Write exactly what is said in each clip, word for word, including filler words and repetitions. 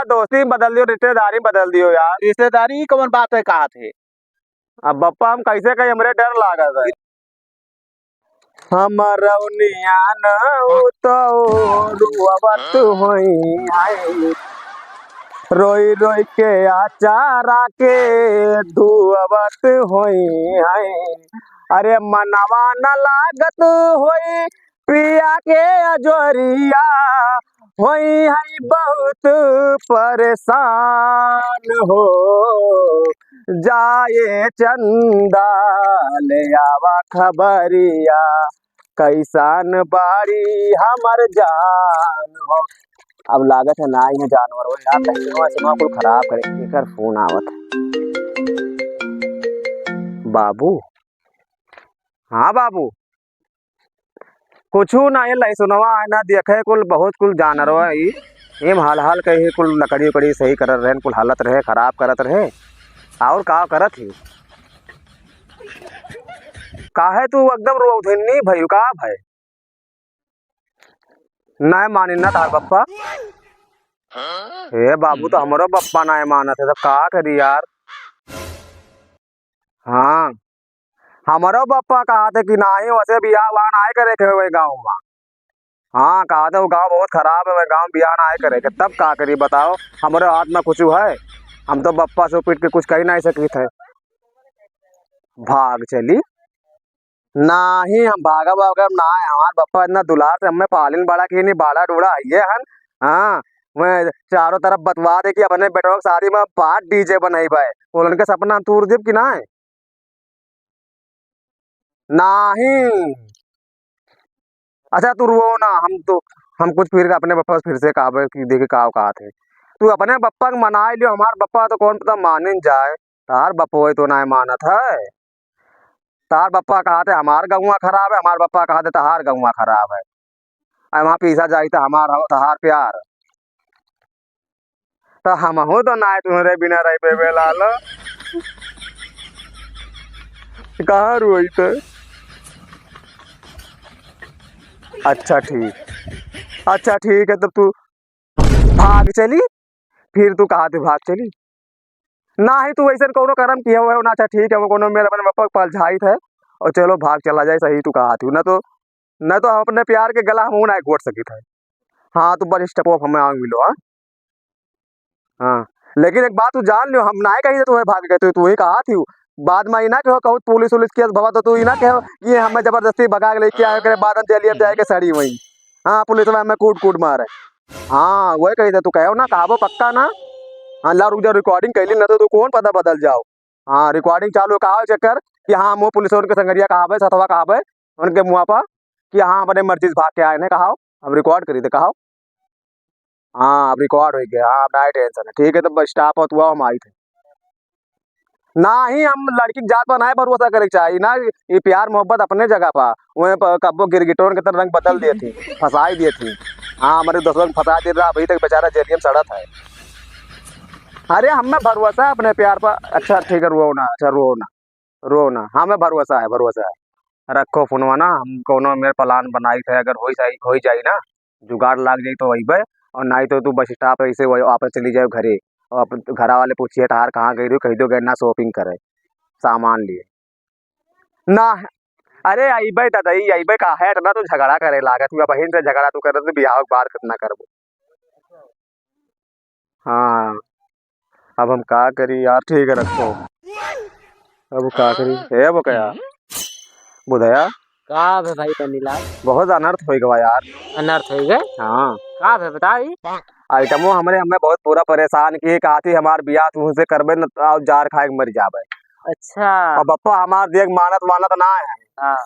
दोस्ती बदल दियो, रिश्तेदारी बदल दियो यार। रिश्तेदारी कौन बात है, कहा थे? अब बप्पा हम कैसे कही, हमरे डर लागत है। हम रौनियान तो रुअवत होई है, रोई रोई के आचारा के धुअवत होई है। अरे मनवा न लागत होई पिया के अजोरिया, होई है बहुत परेशान हो। जाए चंदा ले आवा खबरिया, कैसन बाड़ी हमर जान हो। अब लागत है ना ही जानवर हो यार, लेकिन वैसे ना कुल खराब करे, एकर फोन आवत है। बाबू, हाँ बाबू, कुछु ना, ये लहसुनवा है ना, देखे कुल बहुत कुल जानवर है ई। एम हाल हाल के ही कुल लकड़ी उकड़ी सही करत रहे, कुल हालत रहे, खराब करत रहे। और का करत ही? काहे तू एकदम रोधनी भइल का भाई? नाय मानी ना तार बप्पा। हे बाबू, तो हमरो बप्पा नाय मानत है, तो का करी यार? हाँ, हमरो बप्पा कहा थे कि नाही, वैसे बियाह उआह नाय करे के हुए गाँव में। हाँ, कहा थे वो गाँव बहुत खराब है, वह गाँव बियाह नाय करे के। तब का करी बताओ, हमरे हाथ में कुछ है? हम तो बप्पा से पिट के कुछ कही नाय सकित है। भाग चली। नाही, हम भागब वागब ना है। हमार बप्पा इतना दुलार से हमें पालिन बड़ा की नहीं, बाड़ा डूड़ा है ये हन। हाँ, मैं चारों तरफ बतवा दे कि अपने बेटवा के शादी में पाँच डीजे बनइबे। उनके सपना हम तूर देब कि ना है? नाही। अच्छा, तू रो ना, हम तो, हम कुछ फिर अपने बप्पा से फिर से कहबे कि देखे का औकात है। तू अपने बप्पा के मनाई लियो, हमार बप्पा तो कौन पता मानिन जाए। तार बप्पो तो नाय मानत है। तार बप्पा कहा थे हमार गौवा खराब है, हमार बप्पा कहा थे तहार गौवा खराब है। अब वहाँ पीसा जाई तो हमार हो तहार प्यार। तो हमहू तो नाय तुम्हरे बिना रह पेबे लाल। कहाँ रोई तो? अच्छा ठीक, अच्छा ठीक है, तब तू भाग चली, फिर तू कहा तू भाग चली। नाही तू वैसे कौनो करम किया हुआ है ना। अच्छा ठीक है, वो कौनो मेरे अपने बप्पा के पास जाइत है और चलो भाग चला जाए, सही तू कहा तू ना तो, ना तो हम अपने प्यार के गला हम ना घोट सकित है। हाँ, तू बस स्टॉप हमें आग मिलो। हाँ, हाँ, लेकिन एक बात तू जान लियो, हम नाय कही थे तुम्हें भाग के, तू तू ही कहा थी। बाद में ही ना कहो, कहूँ पुलिस उलिस केस भवा तो तू ही ना कहो कि ये हमें जबरदस्ती भगा के लेके आए, ओकरे बाद हम जेलिया में जाए के सड़ी वहीं। हाँ, पुलिस में हमें कूट कूट मारे। हाँ, वही कही थे, तू कहो ना, कहाबो पक्का ना। हाँ, ला रुक जाओ, रिकॉर्डिंग कैली ना तो तू कौन पता बदल जाओ। हाँ, रिकॉर्डिंग चालू है, कहा चेक कर कि हाँ, मुँह पुलिस उनके संगरिया कहाबे, सथवा कहाबे, उनके मुँह पर कि हाँ, अपने मर्जी से भाग के आए हैं, कहाओ, अब रिकॉर्ड करी थे, कहाओ। हाँ, अब रिकॉर्ड हो गया, हाँ, अब नाय टेंशन है, ठीक है, तो बस स्टॉप हो, तू आओ, हम आई थे। नाही, हम लड़की के जात पर नाय भरोसा करे के चाही ना, ये प्यार मोहब्बत अपने जगह पा, वहीं पर कब्बो गिरगिटोन के तरह रंग बदल दिए थे, फंसाई दिए थे। हाँ, हमारे दोस्तों को फंसा दे रहा, अभी तक बेचारा जेलियम सड़त है। अरे, हमें भरोसा है अपने प्यार पर। अच्छा, ठीक है, रो ना, अच्छा, रो ना, रो ना, हमें भरोसा है, भरोसा है। रखो फोनवा ना, हम कौनो मेरे प्लान बनाई थे, अगर हो जाई, हो जाई ना, जुगाड़ लाग जाई तो अइबे, और नाहीं तो तू बस स्टॉप ऐसे वही वापस चली जाए घरे, और अपन घरा वाले पूछिए, "तार कहाँ गई रही?" कह दो, "गए ना शॉपिंग करे, सामान लिए।" ना, अरे अइबे दादा, ई अइबे, काहे इतना तू झगड़ा करे लागत हुआ? बहिन से झगड़ा तू करत, बियाह के बाद कितना करबो? हाँ, अब हम का करी यार, ठीक है, रखो। अब का करी? ए, वो क्या? बुधया? का भे भाई पन्नीलाल? बहुत अनर्थ होइ गवा यार। अनर्थ होइ गए? हाँ। का भे बताई? आइटमो हमरे, हमें बहुत पूरा परेशान किए, कहा थी हमार बियाह तुमसे करबे न, तो आओ जार खाए के मर जाबे। अच्छा। और बप्पा हमार देख मानत वानत ना है। हाँ।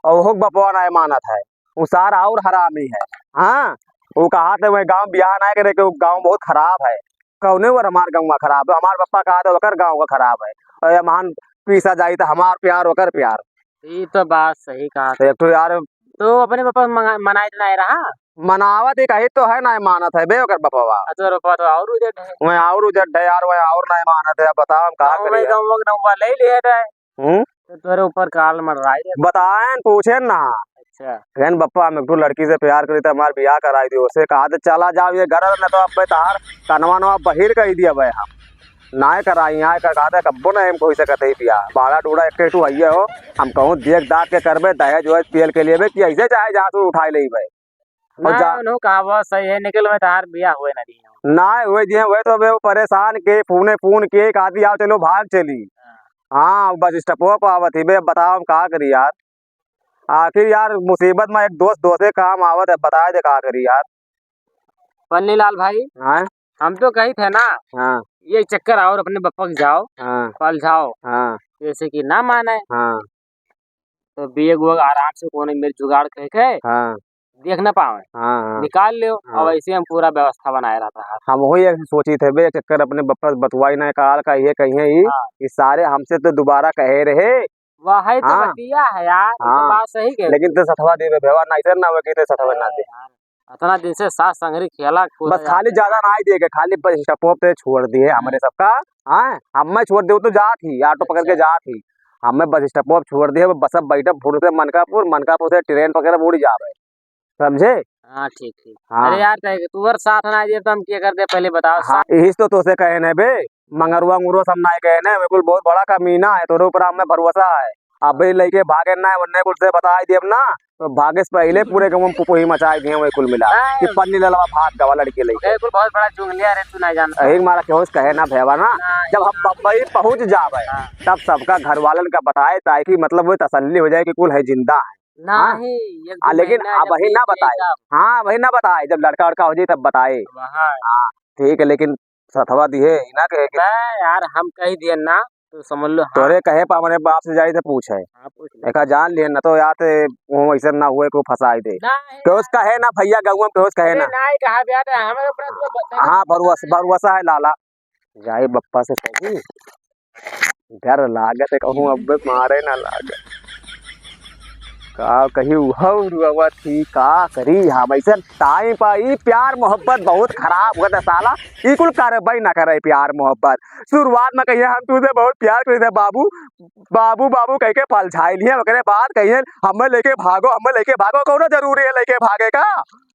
और ओहो बप्पा ना मानत है, वो सार और हरामी है। हाँ, वो कहा थे वह गाँव बियाह ना करे, कि वो गाँव बहुत खराब है। कौने वर हमार गाँव खराब है? हमार बप्पा कहा थे ओकर गाँव का खराब है। और ये महान पीसा जाई तो हमार प्यार ओकर प्यार। ई तो बात सही कहा तो। एक ठो यार तो अपने बप्पा मंगा-, मनाए तो नहीं रहा? मनावत ही कही तो है, नहीं मानत है बे ओकर बपवा। आ, तोर बप्पा तो और उजट है। वह और उजट है यार, वह और नहीं मानत है। अब बताओ हम का गाँव करी में यार? गाँव में नौवा ले लिए है। हम्म? तो तोरे ऊपर काल मंडराई है। बताएन, पूछेन ना। अच्छा। कहन, "बप्पा, हम एक ठो लड़की से प्यार करी, तो हमार बियाह कराई दियो।" उसे कहा, "तो चला जाओ ये घर, न तो अब तहार कनवा नवा बहिर कही दिया भाई हम। नाय कराई, आय का कहा था, कब्बो ना हम कोई से कतई बियाह। बाड़ा डूड़ा एक ठो हइये हो, हम कहूँ देख दाख के करबे, दहेज वहेज पियल के लिए बे, कि ऐसे चाहे जहाँ से उठाए लेई बे।" और ना, जा उन्हों कहा, "बस सही है, निकल में तहार बियाह हुए ना दिए।" नाय हुए दिए, हुए तो बे परेशान के, फोने फोन के, कहा दी, "आओ चलो, भाग चली।" हाँ। हाँ, बस स्टॉपवा पर आवत ही बे, बताओ हम का करी यार। आखिर यार, मुसीबत में एक दोस्त दोस्ते काम आवत है, बताए दे का करी यार। पन्नीलाल भाई, हाँ? हम तो कही थे ना, हाँ। ये चक्कर और अपने बप्पा के जाओ, हाँ। पल जाओ, हाँ। जैसे कि ना माने, हाँ। तो बेग वेग आराम से कोनो मेर जुगाड़ कह के हाँ। देख ना पावे, हाँ, हाँ। निकाल लियो, हाँ। और ऐसे हम पूरा व्यवस्था बनाए रहता है। हम वही एक सोची थे बे, चक्कर अपने बप्पा से बतवाई ना, काल का ये कहिए ही, हाँ। ये सारे हमसे तो दोबारा कहे रहे, वही तो हाँ। बतिया है यार, ये तो हाँ। बात सही कह लेकिन रहे। ते सठवा देबे भेवा, ना ऐसे ना होवे कि ते सठवा ना दे। यार, इतना दिन से सास संगरी खेला कूदा बस खाली जाता है। ज्यादा ना ही देके, खाली बस स्टॉप पे छोड़ दिए हमरे हम्म। सबका। हाँ, हम मैं छोड़ दे, वो तो जात ही, ऑटो पकड़ के अच्छा। जात ही। हमें बस स्टॉप पे छोड़ दिए, बस अब बैठे भोर से मनकापुर, मनकापुर से ट्रेन पकड़े उड़ जावे। समझे? हाँ, ठीक, ठीक। हाँ। अरे यार, तै-, तू और साथ ना दे तो हम क्या करते, पहले बताओ। हाँ, साथ यही तो तोसे कहे ने बे, मंगरुआ उंगरुआ सब ना कहे ने, बिल्कुल बहुत बड़ा कमीना है, तोरे ऊपर हमें भरोसा है। अबे लइके भागे ना, उन्ने कुल से बताई देब ना, तो भागे से पहले पूरे गाँव में पुपुही मचाई दिए, वही कुल मिला नहीं। कि पन्नी ललवा भाग गवा लड़के लइके। ये कुल बहुत बड़ा चुगलिया रे, तू नहीं जानता। यही मारा केहू से कहे ना भेवा ना, नहीं। जब हम बम्बई पहुँच जावे, हाँ। तब सबका घर वालन का बताए, ताकि मतलब वो तसल्ली हो जाए कि कुल है जिंदा है। हाँ? नहीं, एक आ, दो लेकिन महीना अब जब वही ना बीत जाए बताए। तब। हाँ, वही ना बताए, जब लड़का उड़का हो जाए तब बताए। वहाँ। हाँ, ठीक है, लेकिन सथवा दिहे ही ना कहे कि नहीं यार, हम कह दिए ना, तो समझ लो, हाँ। तोरे कहे पर हमरे बाप से जाई तो पूछे। हाँ, पूछ ले। एका जान लिए ना तो यार ते वो ऐसे ना हुए को फंसाई दे। नहीं केहू से यार। कहे ना भैया, गौवा में केहू से कहे अरे ना। नहीं कहा भैया, तो हमें तो पूरा तू बता हाँ, भरोसा, भरोसा है लाला। जाई बप्पा से कही, डर लागत है, कहूँ अब मारे ना लागे। का कही उहौ रुआवत ही, का करी हम ऐसे टाइम पर। ई प्यार मोहब्बत बहुत खराब होत है साला, ई कुल करबई ना करे प्यार मोहब्बत। शुरुआत में कहिए हम तुझसे बहुत प्यार करी थे बाबू, बाबू, बाबू कह के पलझाई लिए, ओकरे बाद कहिए हमें लेके भागो, हमें लेके भागो। कौनो जरूरी है लेके भागे का?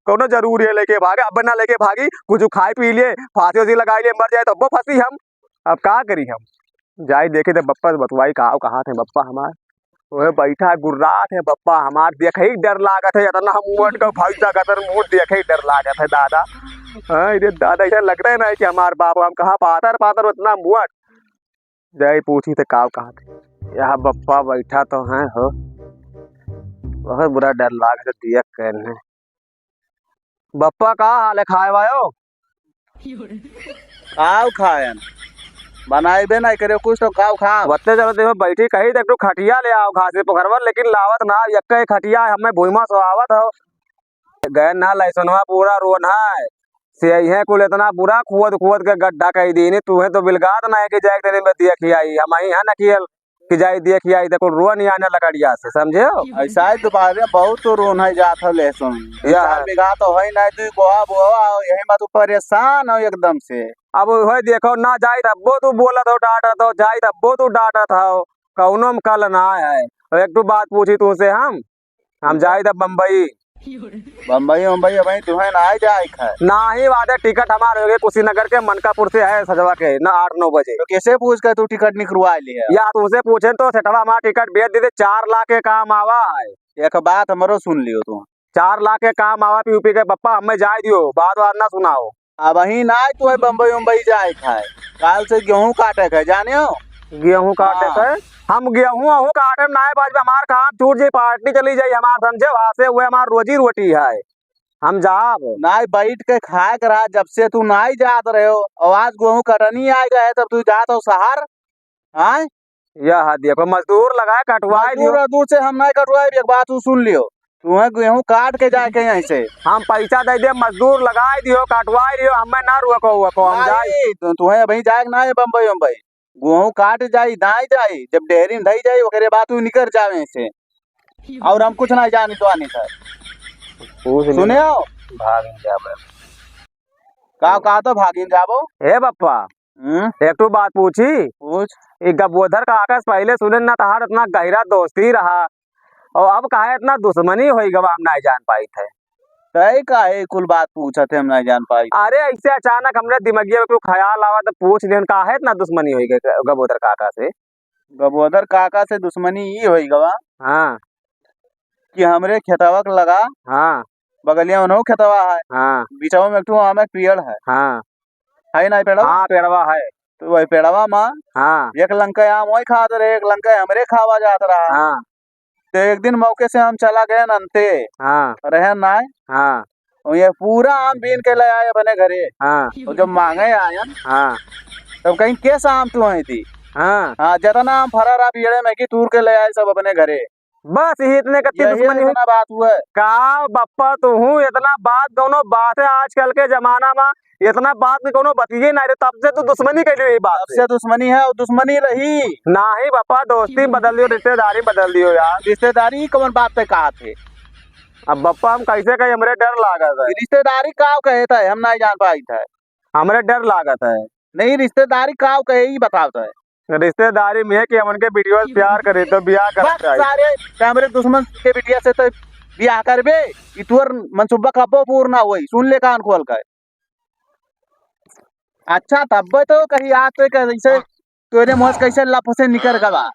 कौनो जरूरी है लेके भागे? अब ना लेके भागी, कुछ खाए पी लिए, फांसी उसी लगाई लिए, मर जाए तो वो फंसी हम। अब का करी हम? जाई देखी तो बप्पा से बतवाई का, कहा थे बप्पा हमार? ओए बैठा गुर्रात है बप्पा हमार, देखे ही डर लागत है, इतना हम मुंह का भाई जागत है, मुंह देखे ही डर लागत है दादा। हाँ, ये दादा ऐसा लगता है ना कि हमार बाप, हम कहा पातर पातर उतना मुंह। जाई पूछी तो का कहा थे? यहाँ बप्पा बैठा तो है हो, बहुत बुरा डर लागत है, देख के इन्हें। बप्पा, का हाल है, खाए वायो? काव खायन? बनाइबे नहीं करे कुछ तो काव खा। बत्ते चलो, देखो, बैठी कही, देख, तू खटिया ले आओ घासी पोखरवा, लेकिन लावत ना, यक्का एक खटिया है, हमें भुइमा सोआवत हो। गए ना, लहसुनवा पूरा रोन है, से इहे कुल इतना बुरा खोद खोद के गड्ढा कही दीनी, तू है तो बिलगात ना है कि जाए के तनी में दिया खियाई, हम आई है ना कि कि जाई देख आई, देखो रोन ही आने लकड़िया से, समझे हो? ऐसा है दोबारा बहुत तो रोन है जात हो लहसुन। या चार है। बीघा तो है ना, दू गोहा बोआ, यही में तू परेशान हो एकदम से। अब वही देखो ना जाई तब्बो तू बोलत हो, डांटत हो, जाई तब्बो तू डांटत हो, कौनो में कल ना है। और एक ठो बात पूछी तुमसे हम, हम जाई तब बम्बई। बम्बई, बम्बई, अबहीं तुहें ना जाए खाए। नाही वादे टिकट हमार हो गए कुशीनगर के मनकापुर से है सजवा के ना आठ नौ बजे। तो कैसे पूछ के तू टिकट निकलवा लिया? या तुमसे पूछे तो सेठवा हमार टिकट बेच दे दे, चार लाख के काम आवा है। एक बात हमरो सुन लियो तू। चार लाख के काम आवा पी पी के पप्पा हमें जाए दियो, बात बात ना सुनाओ। अबहीं ना तू है बम्बई उम्बई जाए खाए, काल से गेहूं काटे के जाने हो? गेहूं काटे हाँ। के? हम गेहूं अहूं काटे में ना बाज, हमार काम छूट जाई, पार्टी चली जाई हमार, समझे? वहां से हुए हमार रोजी रोटी है। हम जाब। नाई, बैठ के खाए के रहा, जब से तू नाई जात रहे हो, और आज गेहूं कटनी आए गए, तब तू जात हो शहर, आय? यह देखो, मजदूर लगाए, कटवाए मजदूर दियो। वजदूर से हम नाई कटवाए, एक बात तू सुन लियो, तुम्हें गेहूं काट के जाए के यहीं से। हम पैसा दे दे, मजदूर लगाए दियो, कटवाए दियो, हमें ना रोको, रोको, हम नाई, जाए। तु-, तुम्हें अभी जाए के ना है बम्बई, बम्बई। गेहूं काट जाई, दाई जाई, जब डेहरी में धई जाई, ओकरे बाद तू निकर जावे से। और हम कुछ नहीं जानी तो आनी था। पूछ ले। सुने हो? भाग जाबे। का, का तो भागिन जाबो? ए बप्पा, हम्म? एक ठो बात पूछी? पूछ। ई गबोधर काका से पहले सुने ना तहार इतना गहरा दोस्ती रहा, और अब काहे इतना दुश्मनी होई गवा, हम नाहीं जान पाइत है। तय काहे कुल बात पूछत है, हम नाहीं जान पाइत। अरे ऐसे अचानक हमरे दिमगिया में क्यों ख्याल आवा तो पूछ लेन, काहे इतना दुश्मनी होई गवा गबोधर काका से? गबोधर काका से दुश्मनी ई होई गवा हाँ। कि हमरे खेतवा के लगा हाँ। बगलिया उन्हों खेतवा है। हाँ। बीचवा में एक ठो आम के पेड़ है। हाँ। है ना पेड़वा? हाँ, पेड़वा है। तो वही पेड़वा मा हाँ। एक लंका आम वही खात रहे, एक लंका हमरे खावा जात रहा। हाँ। तो एक दिन मौके से हम चला गए नन्ते। हाँ। रहे नाय। हाँ। और ये पूरा आम बीन के ले आए अपने घरे। हाँ। और जब मांगे आयन, हाँ। तब कहीं, "कैसा आम तू है थी?" हाँ। हाँ, जितना आम फरा रहा पेड़े में की तूर के ले आए सब अपने घरे। बस यही इतने कत्ती यही दुश्मनी हुई। इतना बात हुआ है। का बप्पा तू हूँ, इतना बात कौनो बात है आजकल के जमाना में? इतना बात में कौनो बतिये ना रे, तब से तू दुश्मनी कर लियो ये बात तब से। से दुश्मनी है और दुश्मनी रही। नाही बापा, दोस्ती बदल दियो, रिश्तेदारी बदल दियो यार। रिश्तेदारी कौन बात पे कहा थे? अब बापा हम कैसे कही, हमरे डर लागत है। रिश्तेदारी काव कहे था, हम नहीं जान पाई था। हमरे डर लागत है। नहीं, रिश्तेदारी काव कहे, ई बताओ तो। रिश्तेदारी में है कि हम उनके बिटिया से प्यार करे तो बियाह करना बस चाहिए। सारे ते हमरे दुश्मन के बिटिया से तो बियाह करबे, ई तोर मनसुब्बा कब्बो पूर्ण ना होई। सुन ले कान खोल के। अच्छा, तब्बे तो कही आज तो कैसे तोरे मुँह से कैसे लफ से निकर गवा।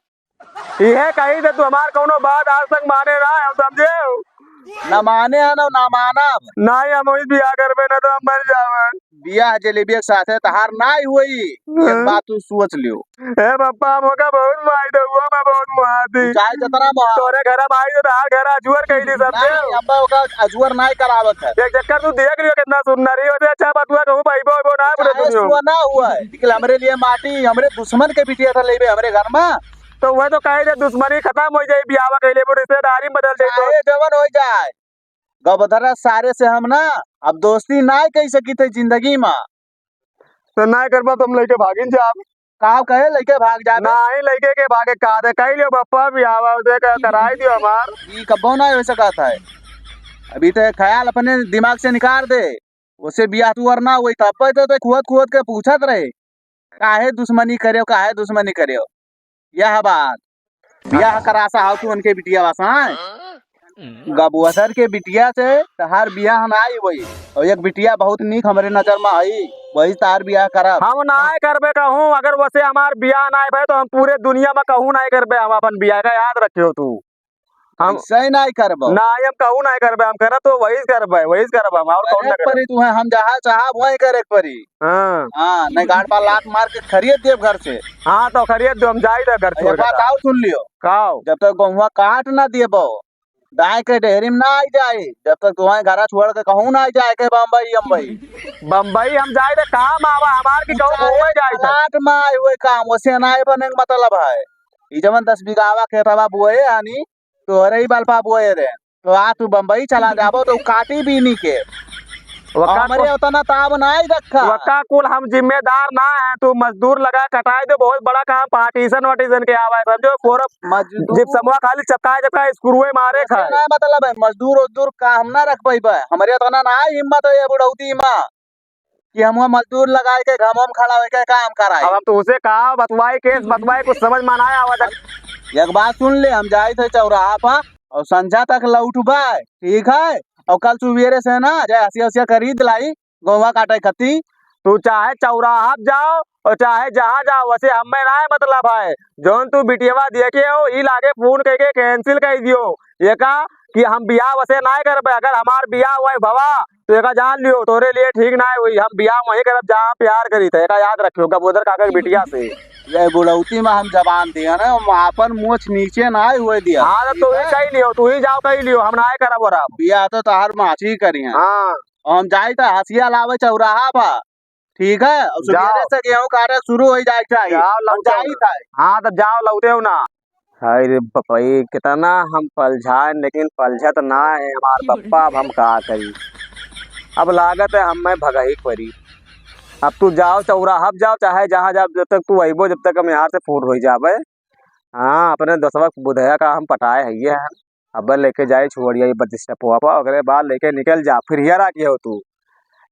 इहे कही दे तू हमार कौनो बात आज तक माने ना, हम समझे। ना माने है ना, ना मानब। नाही, हम वही बियाह करबे ना तो हम मर जावे। बियाह जलेबिया के साथे तहार नाही होई। एक हाँ। बात तू सोच लियो। ए पप्पा, हम ओका बहुत माई दे, हुआ मैं बहुत मुहाती। चाहे जतना मुहा। तोरे घर में आई तो तहार घर अजुअर कही दी समझे। नाही, हम ओका अजुअर नाही करावत है। एक चक्कर तू देख लियो कितना सुंदर ही होते, अच्छा बतुआ कहूँ भाई बो, बो ना बोले चाहे दुनिया। सुआ ना हुआ है, लेकिन हमरे लिए माटी, हमरे दुश्मन के बिटिया था लेबे हमरे घर में। तो वह तो कहे दे दुश्मनी खत्म हो जाए, बियाह कइले वो रिश्तेदारी बदल जाए तो। चाहे जवन हो जाए, गबधरा सारे से हम ना अब दोस्ती ना कह सकी थे जिंदगी में। तो ना करबा तो हम लेके भागिन जाब। का कहे लेके भाग जाबे? नाही, लेके के भागे का दे, कह लियो बप्पा बियाह दे के कराई दियो हमार। ई कब्बो ना हो सकत है। अभी तो ख्याल अपने दिमाग से निकाल दे, उसे बियाह तू और ना हुई तब तो, तो खुद खुद के पूछत रहे। काहे दुश्मनी करेव, काहे दुश्मनी करेव? यह बात, बियाह करासा हाउ तू उनके बिटिया वासा, हैं? गबुअसर के बिटिया से तहार बियाह ना आई वही। और एक बिटिया बहुत नीक हमरे नजर में आई, वही तार बियाह करब। हम ना करबे कहूँ, अगर वसे हमार बियाह ना भए तो हम पूरे दुनिया में कहूँ ना करबे, हम अपन बियाह का याद रखियो तू। हम ऐसे ही नहीं करबो। ना, हम कहूँ नहीं करबे, हम करब तो वही करबे, वही करबे हम, और कौन करे ना करबे। परी तुम्हें, हम जहाँ चाहब वही करे के परी। हाँ। हाँ, नहीं गाड़ पर लात मार के खरीद देब घर से। हाँ, तो खरीद दो, हम जाई दे घर छोड़ एक के बात तो। और सुन लियो। काओ? जब तक गहुआ काट ना देबो, दाए के डेहरी में ना आई जाए, जब तक तुम्हें घर छोड़ के कहूँ ना आई जाए के बम्बई, अम्बई। बम्बई हम जाए दे काम आवा हमार की कहूँ घूमे जाए दे। प्लाट में आए हुए काम, वसे ना आए बने के मतलब है। ई जवन दस बीघावा खेतवा बोए हनी, तोहरे ही बलपा बोए रे। तो आ तू बम्बई चला जाबो तो काटी बीनी के। वक्का हमरे कुल, उतना ताब ना ही रखा। वक्का कुल हम जिम्मेदार ना है, तू मजदूर लगा कटाए दे, बहुत बड़ा काम partition वार्टिशन के आवा है, समझो, कोरब मजदूर जिप्समवा खाली चपकाए चपकाए स्क्रूए मारे खाए। ना मतलब है, मजदूर उजदूर का हम ना रख पाइबे, हमरे उतना ना है हिम्मत है ये बुढ़ौती में। कि हम मजदूर लगाए के घामों में खड़ा होके काम कराए। अब हम तुमसे का बतवाई, केस बतवाई, कुछ समझ में ना आवा तक। एक बात सुन ले, हम जाई थे चौराहा पर और संझा तक लौटबे, ठीक है? और कल सुबेरे से ना जाए हसिया हसिया खरीद लाई, गोवा काटे खती। तू चाहे चौराहा पे जाओ और चाहे जहाँ जाओ, वसे हमें ना मतलब है। जौन तू बिटियवा देखे हो, ई लागे फोन करके cancel कर दियो। ये का कि हम बियाह वसे ना करबे, अगर हमार बियाह हुआ भवा तो एका जान लियो, तोरे लिए ठीक ना हुई। हम बियाह वहीं करब जहाँ प्यार करी थे, एका याद रखियो, गबोधर काका के बिटिया से। ये बुढ़ौती में हम जबान दिया ना, हम आपन मोछ नीचे ना हुए दिया। हाँ, तो तू ही कही लियो, तू ही जाओ कही लियो, हम ना करब और अब। बियाह तो तहार माची करी है। हाँ। और हम जाई था हसिया लावे चौराहा पर, ठीक है? और जाओ। सुबेरे से गेहूं काटे शुरू हो जाए चाहिए। जाओ, हम लौटे जाई हो। था। हाँ, तो जाओ, लौटे हो ना। हाय रे बपई, कितना हम पलझाएन, लेकिन पलझत ना है हमार बप्पा, अब हम का करी? अब लागत है हमें भगही परी। अब तू जाओ, चौराहा पे जाओ, चाहे जहाँ जाओ, जब तक तू अइबो, जब तक हम यहाँ से फूट हो जाबे। हाँ, अपने दोस्तवा बुधया का हम पटाए है ये है। अब लेके जाए छुअड़िया ये बत्तीस टपुआ पर, ओकरे बाद लेके निकल जा, फिर हियर आके हो तू।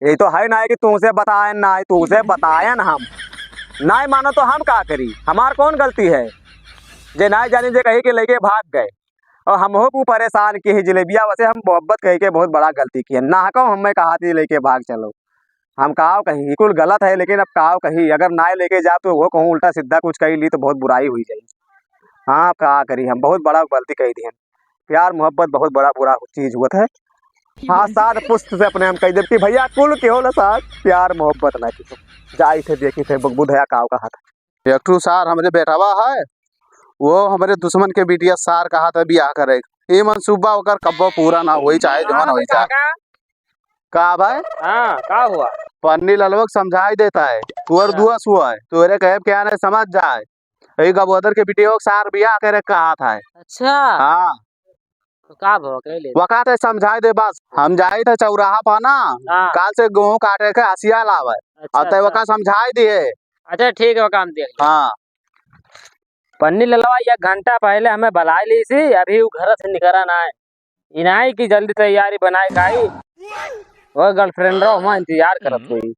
यही तो है ना कि तुमसे बताएन ना, तुमसे बताएन हम। ना मानो तो हम का करी? हमार कौन गलती है? जे ना जानी जे कही के लेके भाग गए। और हमहू को परेशान किहे हैं जिलेबिया, वैसे हम मोहब्बत कहिके बहुत बड़ा गलती किहे हैं। नाहको हमें कहा थी लेके भाग चलो। हम काव कही, ई कुल गलत है, लेकिन अब काव कही, अगर नाय लेके जाब तो वो कहूँ उल्टा सीधा कुछ कही ली तो बहुत बुराई हुई जाई। हाँ, अब का करी, हम बहुत बड़ा गलती कही दिहन। प्यार मोहब्बत बहुत बड़ा बुरा चीज होत है। हाँ, सार पुस्त से अपने हम कही देब कि भैया कुल के होला सार, प्यार मोहब्बत ना किहो। जाई थे देखी थे बुधया काव कहा था। एक ठू सार हमरे बेटवा है, वो हमरे दुश्मन के बिटिया सार कहा था बियाह करे। ई मनसूबा ओकर कब्बो पूरा ना होई, चाहे जवन होई, चाहे। काका, का भाई? हाँ, का हुआ? पन्नी ललवा के समझाई देता है, तोर हाँ। दुआ सुआ है, तोरे कहे क्या नहीं समझ जाए। यही गबोदर के बिटिया के सार बियाह करे कहा था। अच्छा। हाँ। तो का भवा, कह ले। वका ते समझाई दे बस, हम जाई थे चौराहा पा ना, हाँ। काल से गेहूं काटे के हसिया लावे। अच्छा, और ते अच्छा। वका समझाई दिए। अच्छा, ठीक है, वका हम देख लेब। हाँ। पन्नी ललवा एक घंटा पहले हमें बुलाए लीसी, अभी उ घर से निकरा ना है। ई नाई कि जल्दी तैयारी बनाए खाई। वो girlfriend रहो, हम इंतजार करत हम्म। हुई।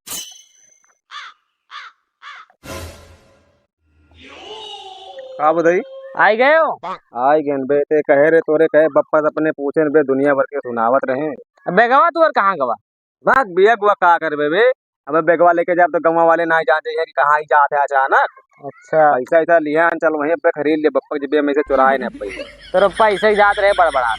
का बधाई? आई गए हो? आई गए बे, ते कहे रे, तोरे कहे बप्पा से अपने पूछे बे, दुनिया भर के सुनावत रहे। अब बेगवा तू और कहाँ गवा? भाग बिया गुआ का करबे बे? अबे बेगवा लेके जाब तो गौवा वाले ना जान जाइए कि कहाँ ही जात है अचानक। अच्छा। पैसा ऐसा लिया, चल वहीं पे खरीद ले बप्पा, जब मैं इसे चुराए ना पाई। तोर पैसे जात रहे बड़बड़ा।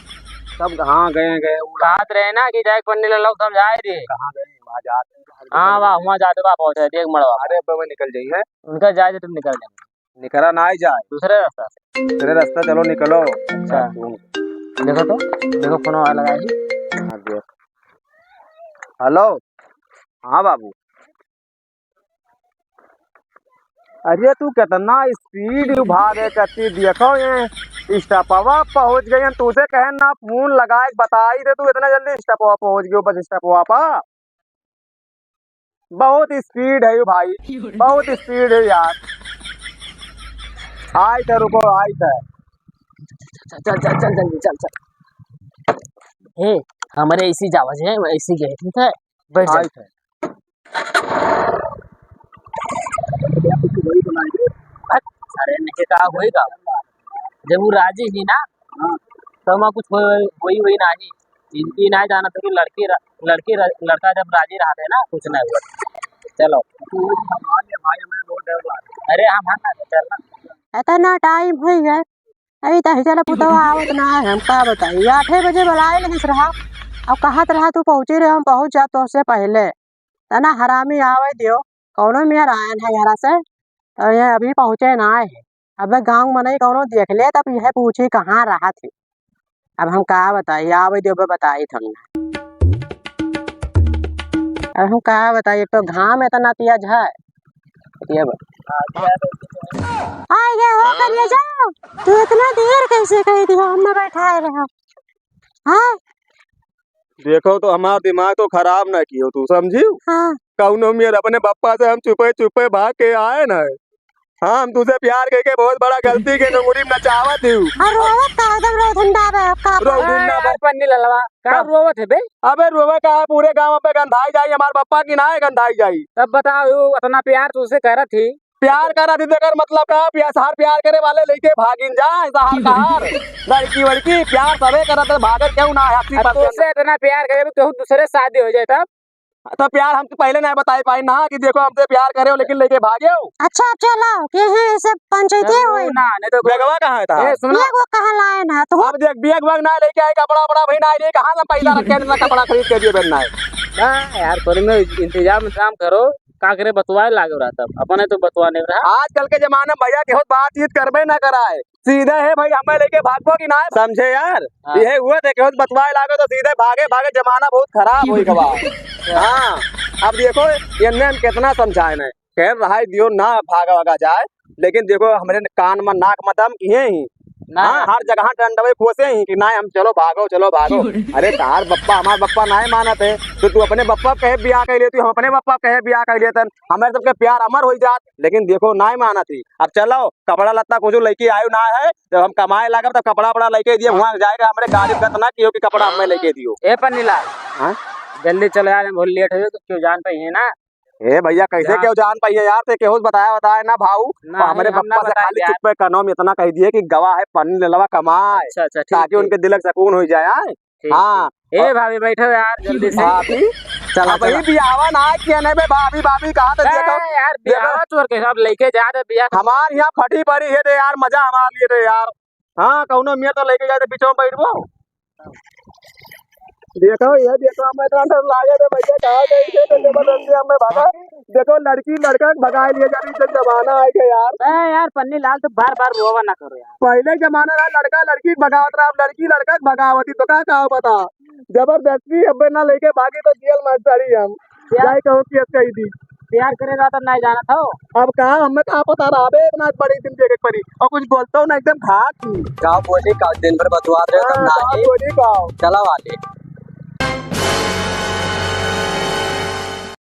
सब हाँ गए, गए, उ कहत रहे ना कि जाए पन्नी ले लो, समझाए दे। कहाँ गए? वहाँ जात रहे। हाँ, वाह, वहाँ जाते बा, पहुँचे, देख मड़वा। अरे अबे वही निकल जाइए। उनका जाए दे, तुम निकल जाए। निकला ना ही जाए। दूसरे रास्ता से। दूसरे रास्ता चलो, निकलो। अच्छा। देखो तो, देखो फोन वाला लगा है। हाँ, देख। हेलो। हाँ बाबू। अरे तू कितना speed भागे कत्ती, देखो ये स्टॉपवा पहुँच गए। तुझे कहे ना फोन लगाए बताई दे, तू इतना जल्दी स्टॉपवा पहुँच गयो, बस स्टॉपवा पा। बहुत speed है यो भाई, बहुत speed है यार। आय थे, रुको, आय थे। चल, चल, चल, चल, जल्दी चल, चल। ए, हमरे ऐसी जावज है, ऐसी गए, ठीक है? बैठ जा। आय थे। हट, अरे नहीं का होएगा? जब वो राजी ही ना, हाँ। तो वहाँ कुछ होई, होई, होई ना ही। इनकी ना जाना तो कि लड़की र-, लड़की र-, लड़का जब राजी रहते हैं ना, कुछ नहीं हुआ। चलो। अरे हम, हम ना चलना। इतना time हो गया, अभी तक चला पुतवा आवत ना है, हम का बताई। आठे बजे बुलाए लगिस रहा, अब कहत रहा तू पहुँचे रहे, हम पहुँच जाब तोसे पहले। तना हरामी आवे दियो, कौनो मेर आयन है घरा से, तो ये अभी पहुँचे ना है। अबे गाँव मनई कौनो देख ले, तब यह पूछी कहाँ रहत ही। अब हम का बताई, आवे दियो, अबे बताई थम। अब हम का बताई, एक तो घाम इतना तेज है। ये बा-, आय गए हो करिया जाओ, तू इतना देर कैसे कही दियो, हम ना बैठाए रहो। हाँ? देखो तो हमार दिमाग तो खराब ना कियो तू, समझियो? हाँ। कौनो मेर अपने बप्पा से हम चुपे चुपे भाग के आए ना। हाँ, हम तुझसे प्यार करके बहुत बड़ा गलती के नंगुरी में नचावत ही। और रोवत का एकदम रोधुंडा बे, आपका रोधुंडा बे। पन्नी ललवा, का का? रोवत है बे? अबे रोवे का है, पूरे गाँव पे गंधाई जाई, हमार बप्पा की ना है गंधाई जाई। तब बताओ, यू इतना प्यार तुझसे करत ही, प्यार करत ही, तेकर मतलब का? प्या-, सार प्यार करे वाले लइके भागिन जा, सार कहार। लड़की वड़की प्यार सबे करत है, भागत क्यों ना है, अस्सी percent। अब तोसे इतना प्यार करे, केहू दूसरे से शादी हो जाए तब? तो प्यार हम तो पहले नहीं बताई पाई ना कि देखो हमसे प्यार करे हो, लेकिन लइके भागे हो। अच्छा, चलो, के है, ये सब पंचायती चलो हुई। ना, नहीं तो बेगवा कहाँ है था? ए, सुनो। ये वो कहाँ लाए ना, तो अब देख, बेग वेग ना लेके आए, कपड़ा वपड़ा भी ना लिए, कहाँ से पैसा रख के इतना कपड़ा खरीद के दिए बहन ना है? ना यार, थोड़ी में इंतजाम इंतजाम करो। का करे, बतुआए लागे रहा तब, अपने तो बतुआ नहीं रहा। आजकल के जमाने में भैया केहू बातचीत करबे ना कराए, सीधे है भाई, हमें लेके भागबो कि ना, समझे यार? हाँ। यह हुआ थे केहू बतुआए लागे तो सीधे भागे, भागे, जमाना बहुत खराब होई गवा। हाँ, अब देखो, इन्हें हम कितना समझाए नहीं, खैर रहाई दियो ना, भागा वागा जाए, लेकिन देखो हमरे कान में नाक में दम किए ही। ना। हाँ, हर जगह डंडवे खोसे ही कि ना, हम चलो भागो, चलो भागो। क्यों रे? अरे तार बप्पा हमार बप्पा नाय मानत है, तो तू अपने बप्पा कहे बियाह कर लेती, हम अपने बप्पा कहे बियाह कर लेतन, हमारे सबके प्यार अमर हो जात। लेकिन देखो नाय मानत ही। अब चलो कपड़ा लत्ता कुछ लेके आयो ना है, जब हम कमाए लागब तब कपड़ा वपड़ा लेके दिए, वहाँ जाएगा हमरे गाड़ी में ना कियो कि कपड़ा हमें लेके दियो। ए पन्नीला, हाँ? जल्दी चलो यार, हम बहुत लेट हो गए, तो क्यों जान पाई है ना? ए भइया, कैसे जान- केहू जान पाइए यार, ते केहू से बताया, बताया ना भाऊ। ना, और हमरे हम ना बप्पा से बताए खाली यार। चुप्पे कानों में इतना कह दिए कि गवा है पन्नी ललवा कमाए, अच्छा, अच्छा, ठीक, ताकि ठीक। उनके दिल के सुकून हो जाए। ठीक, हाँ। ठीक। ए भाभी, बैठो यार, जल्दी से। भाभी, चला, अब चला। ई बियाहवा ना किया नहीं बे, भाभी, भाभी कहा थे, ए, देखो, यार, देखो। बियाहवा तोर के सब लेके जा दे बियाह। हमार यहाँ फटी पड़ी है दे यार, मजा हमार लिए दे यार। हाँ, कौनो मियाँ तो लेके जाए तो पीछे में बैठबो। देखो, ये देखो, हमें इतना डर लागे रे भइया, कहाँ गई थे तो जबरदस्ती हमें भगा। देखो, लड़की लड़का के भगाए लिए जा रही, जब जमाना आए के यार। ए यार, पन्नी लाल, तो बार बार रोवा ना करो यार। पहले के जमाना रहा, लड़का लड़की के भगावत रहा, अब लड़की लड़का के भगावत ही, तो का, का बता। जबरदस्ती अबे ना लेके भागी तो जेल में सड़ी हम। प्यार जाए कहो कि अब कही दी। प्यार करेगा तो नहीं जाना था। अब का, हमें का पता रहा बे, इतना बड़ी दिन देखे के पड़ी। और कुछ बोलता हूँ ना, एकदम घाट ही। का बोली का, दिन भर बतुआत रहे, तब हाँ, ना का आई। बोली का। चला वाले।